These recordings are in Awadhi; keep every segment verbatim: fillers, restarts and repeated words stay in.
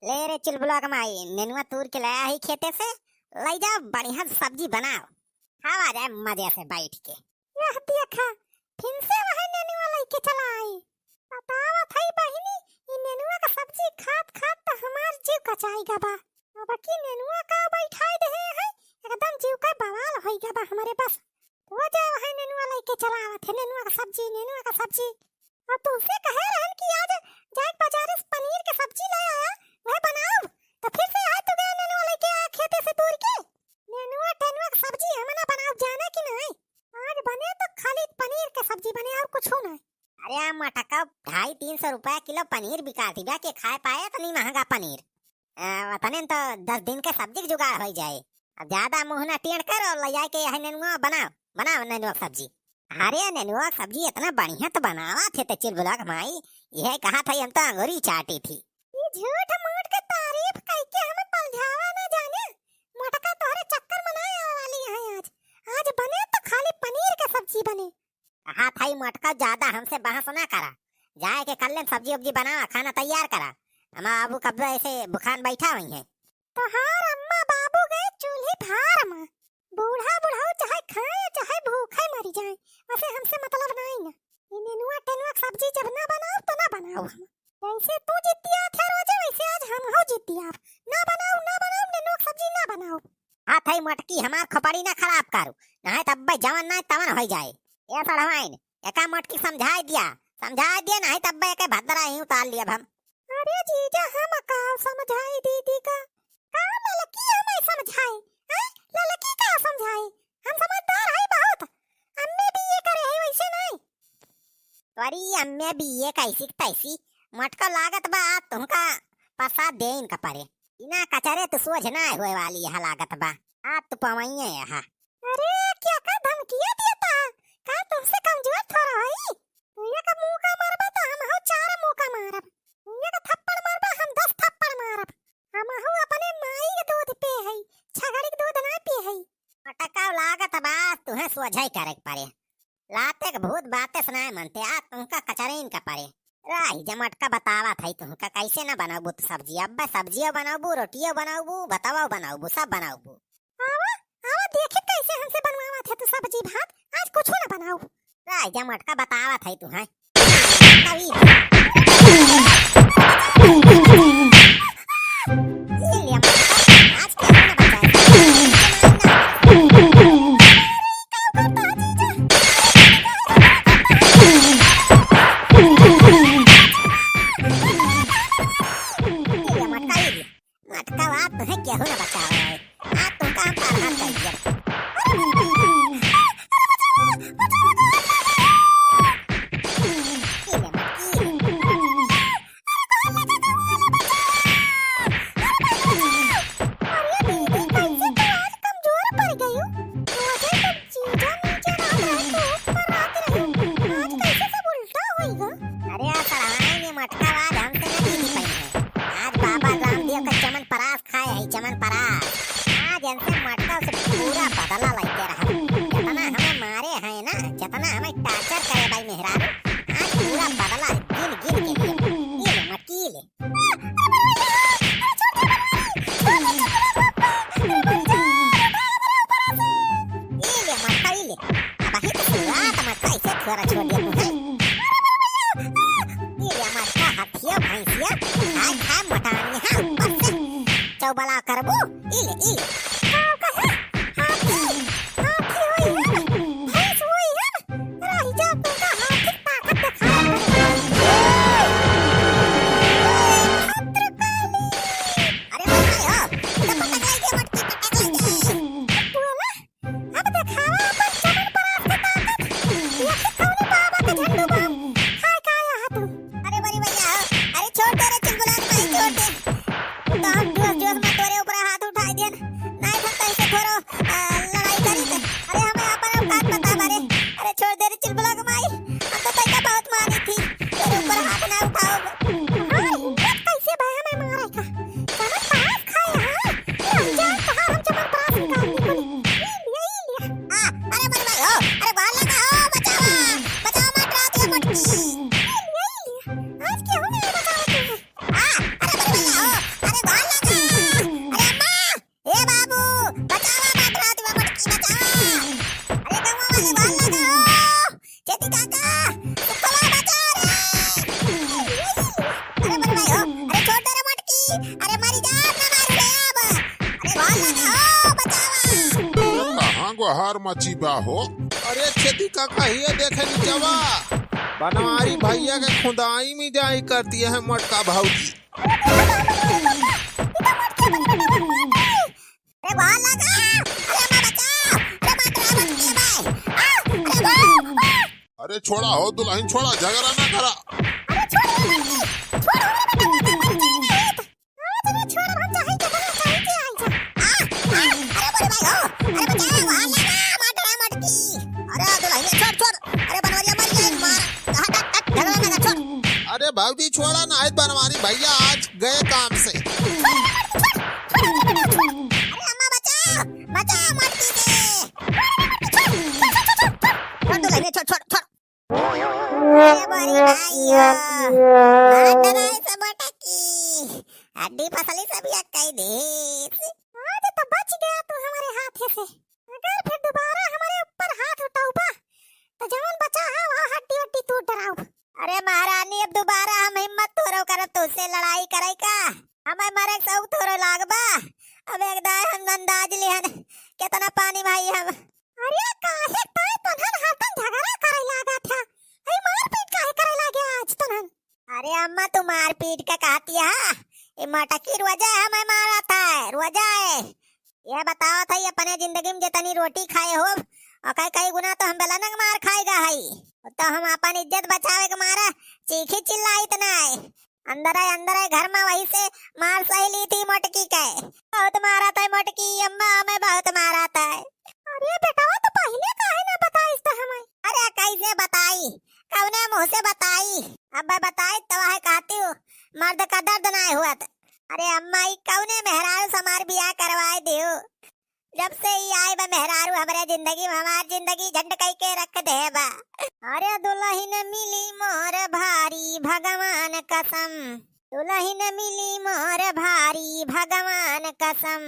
ले रे चुलबुला के माई, नेनुआ तूर के लाया ही खेते से, लइ जाओ, बढ़िया सब्जी बनाओ, खावा जाए मजे से बैठ के। यह देखा, फिन से वही नेनुआ लइके चला आई। बतावत हई बहिनी, ई नेनुआ का सब्जी खात खात त हमार जीव कचाई गबा। अब की नेनुआ का बैठाई देहे है, एकदम जीव का बवाल होई गबा हमरे बस। रोजे वही नेनुआ लइके चला आवत है, नेनुआ का सब्जी, नेनुआ का सब्जी। और तुमसे कहे रहन कि आज जाए बाजारे से पनीर के सब्जी ले आया, वह बनाओ। तो फिर से आज तो गया नेनुआ लइके आया खेते से तोड़ के। नेनुआ टेनुआ के सब्जी हम ना बनाओ, जाने कि नहीं? आज बने तो खाली पनीर के सब्जी बने और कुछ नहीं। अरे आ मटका, ढाई तीन सौ रुपया किलो पनीर बिकात बा, के खाए पाए इतनी महंगा पनीर। आ, वतने तो दस दिन के सब्जी के जुगाड़ होई जाए। अब ज्यादा मुंह ना टेढ़ करो, ले जाए के यह नेनुआ बनाओ, बनाओ नेनुआ के सब्जी। अरे नेनुआ के सब्जी इतना बढ़िया तो बनावा थे ते चुलबुला के माई, यह कहा था हम तो अंगूरी चाटी थी। ये झूठ मूठ के तारीफ कई के हमें पलझावा ना जाने। मोटका तोहरे चक्कर में ना आवे वाली है आज। आज बने तो खाली पनीर के सब्जी बने। हाँ थाई मोटका, ज्यादा हमसे बहस ना करा, जाए के कल्ले में सब्जी उब्जी बनावा, खाना तैयार करा। हमार बाबू कब ऐसे भुखान बैठा हुई है। तोहार अम्मा बाबू गए चूल्ही फार में, बूढ़ा बुढ़ऊ चाहे खाए चाहे भूखे मरी जाए, वैसे हमसे मतलब नहीं है। ये नेनुआ टेनुआ के सब्जी जब ना बनाओ तो ना बनाओ हम। जैसे तू जितिया थे रोजे, वैसे आज हम हो जितिया। ना बनाओ, ना बनाओ, नेनुआ के सब्जी ना बनाओ। हाँ थाई मोटकी, हमार खोपड़ी ना खराब करू, नहीं तब जवन ना तवन हो जाए। ए सड़वाइन, एका मोटकी समझाए दिया, समझाए दिया, नहीं तब एके भद्रा ही उतार लिया हम। अरे जीजा, हम का समझाई दीदी का? का ललकी हमें समझाए? हैं? ललकी का समझाए? हम समझदार है बहुत। अम्मे बीए करे है वैसे नहीं। तोरी अम्मे बीए कैसी क तैसी। मोटका लागत बा तुमका पसा देन का परे। इना कचरे तो सोझ ना होए वाली यह लागत बा। आ तो पवइये यह। अरे क्या का धमकिया दिया था? का तुमसे कमजोर थोड़ा है? तू एक मुका मारबा तो हम हो चार मुका मारब। तू एक थप्पड़ मारबा, हम दस थप्पड़ मारब। हम हो अपने माई के दूध पे है, छगड़ी के दूध ना पे है। मटका लागत बा, तुहे सोझाई करे के परे। लाते के भूत बाते से ना मनते, आ तुमका कचरीन का परे। राही जमटका बतावत है तुमका कैसे ना बनाबू तू सब्जी। अब्बे सब्जियो बनाबू, रोटियो बनाबू, भतवा बनाबू, सब बनाबू। आवा, आवा, देखी कैसे हमसे बनवावत है तू सब्जी भात। आज कुछ ना बनाओ। राजा मटका बतावत है तू, हैं? कवि। ये ले मटका, आज क्या होने बचा है? ये ले मटका, ये ले। मटका बात तुहे केहू न बचावे है। आज तुमका हम परनाम कर दिया। अरे बचावा, बचावा, बचावा, बचावा। ये ले मटकी। अरे दीदी, कैसे तू आज कमजोर पड़ गयू? रोजे तो जीजा नीचे रहत रहे, तू ऊपर रहत रहे। आज कैसे सब उल्टा होई गा? अरे आ सड़ाइन ये मटका आज हमसे न जीती पाई है। आज बाबा रामदेव का चमन परास खाए है, चमन परास। आज इनसे मटका से पूरा बदला लेके रहा। जितना हमें मारे हैं ना, जितना हमें torture करे भाई मेहरारू, आज पूरा बदला है, गिन गिन के लिए। ये ले मटकी ले। ई ले मटका, ई ले। अबही तो शुरुआत मटका, इसे थोड़ा छोड़ दिया तू, हैं? ई ले मटका, हथिया भैंसिया, आज खाए मोटानी, हाँ, ऊपर से चौबला करबू, ई ले, ई ले। का कहे? हाथी, हाथी होई हम, भैंस होई हम, रह जा तू का हाथी ताकत दिखाए। भद्रकाली। अरे भाई हो, इधर पटक लगे, मटकी पटक लगे। बोला, अब दिखावा अपन चमन परास के ताकत। ये खिखौनी बाबा के झंडू बाम। हाय का आया है तू? अरे बड़ी भैया हो, अरे छोड़ दे रे चुलबुला के भाई, छोड़ दे। तो हम जोश जोश में तोरे ऊपर हाथ उठाई देन। नहीं हम तो ऐसे थोड़ो, आ, लड़ाई करी थे। अरे हमें अपन औकात पता बारे। अरे छोड़ दे रे चुलबुला के माई। हम तो तैका बहुत मानी थी। तेरे ऊपर हाथ ना उठाओ। हाँ, हिम्मत कैसे भाई हमें मारे का? चमन परास खाए, हाँ? ये हम जान कहाँ हम चमन परास निकाल निकली। ये लिया, ये लिया। आ, अरे बड़े भाई हो, अरे बाहर लगा हो, बचावा, बचावा मत रात ये मटकी। ये लिया, ये लिया। आज क्या हो गया बताओ तुम्हें? आ, अरे बड़े भैया हो, अरे अरे मरी जा, ना मारू रे अब। अरे गोहार लगा हो, बचावा। कहाँ गोहार मची बा हो? अरे छेदी काका, हिया देखे निचवा। बनवारी भैया के खुदाई में जाई कर दिए हैं मोटका भौजी। अरे गोहार लगा, अरे अम्मा बचाओ, अरे मार रहा है मटकी भाई। आ, अरे गोहार, आ। अरे छोड़ा हो दुलहिन, छोड़ा, झगड़ा ना करा। अरे छोड़, छोड़, अरे बेटा, बेटा, मर जाएगा। आज रे छोड़, हम चाहे के बना, चाहे के आई जा। आ, आ, अरे बड़े भाई हो, अरे बचाओ, गोहार लगा, मार रहा है मटकी। अरे दुलहिन छोड़, छोड़, अरे बनवरिया मर जाए, मार। हट, हट, हट, झगड़ा ना कर, छोड़। अरे भौजी छोड़ा ना, आज बनवारी भैया आज गए काम से। अरे अम्मा बचाओ, बचाओ मटकी से। छोड़, छोड़, छोड़, छोड़। छोड़ दुलहिन, छोड़, छोड़, छोड़। अरे बड़ी भाई हो, मार डराए सब मटकी। हड्डी पसली सब एक कई देस। आज तो बच गया तू हमारे हाथे से। अगर फिर दोबारा हमारे ऊपर हाथ उठाउबा, तो जवन बचा है, वह हड्डी वड्डी तोड़ डराउब। अरे महारानी, अब दोबारा हम हिम्मत थोरो करब तुझसे लड़ाई करे का। हमें मरे के शौक थोरो लागबा। अब एक दाए हम अंदाज लिहन, कितना पानी में आई हम। अरे काहे ताई तोन्हन हरदम झगड़ा करे लागा था? अरे मारपीट काहे करे लागे आज तोन्हन? अरे अम्मा, तू मारपीट के कहती है? ये मटकी रोजे हमें मारत है, रोजे। ये बतावत है, अपने जिंदगी में जितनी रोटी खाए हो, और कई कई गुना तो हम बेलनक मार खाएगा है। तो हम अपन इज्जत बचावे के मारे चीखी चिल्लाइत ना है। अंदर है, अंदर है, घर में वही से मार सही ली थी मोटकी के। बहुत मारा था मोटकी अम्मा, हमें बहुत मारा था। अरे बेटवा, तो पहले काहे ना बताइस तो हमें? अरे कैसे बताई, कौने मुंह से बताई? अब मैं बताई तो वह कहती हूँ, मर्द का दर्द ना हुअत। अरे अम्मा, ई कौने मेहरारू से हमार बियाह करवाए दियो? जब से ई आए बा मेहरारू हमरे जिंदगी में, हमार जिंदगी झंड कई के रख दे बा। अरे दुलहिन मिली मोर भारी भगवान कसम, दुलहिन मिली मोर भारी भगवान कसम,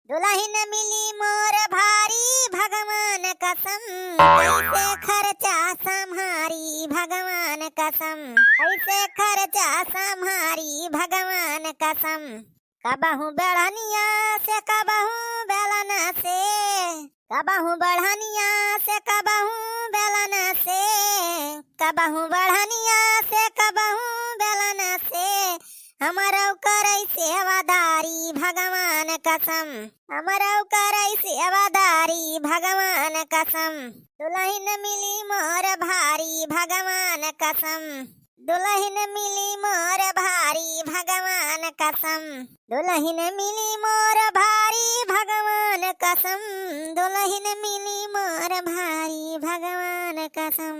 दुलहिन मिली मोर भारी भगवान कसम, कैसे खर्चा सम्हारी भगवान कसम, कैसे खर्चा सम्हारी भगवान कसम। कबहूँ बेलनिया से, कबहूँ बेलन से, कबहूँ बेलनिया से, कबहूँ बेलन से, कबहूँ बेलनिया से, कबहूँ बेलन से, हमरौ करै सेवादारी भगवान कसम, हमरौ करै सेवादारी भगवान कसम। दुलहिन मिली मोर भारी भगवान कसम, दुलहिन मिली मोर भारी भगवान कसम, दुलहिन मिली मोर भारी भगवान कसम, दुलहिन मिली मोर भारी भगवान कसम।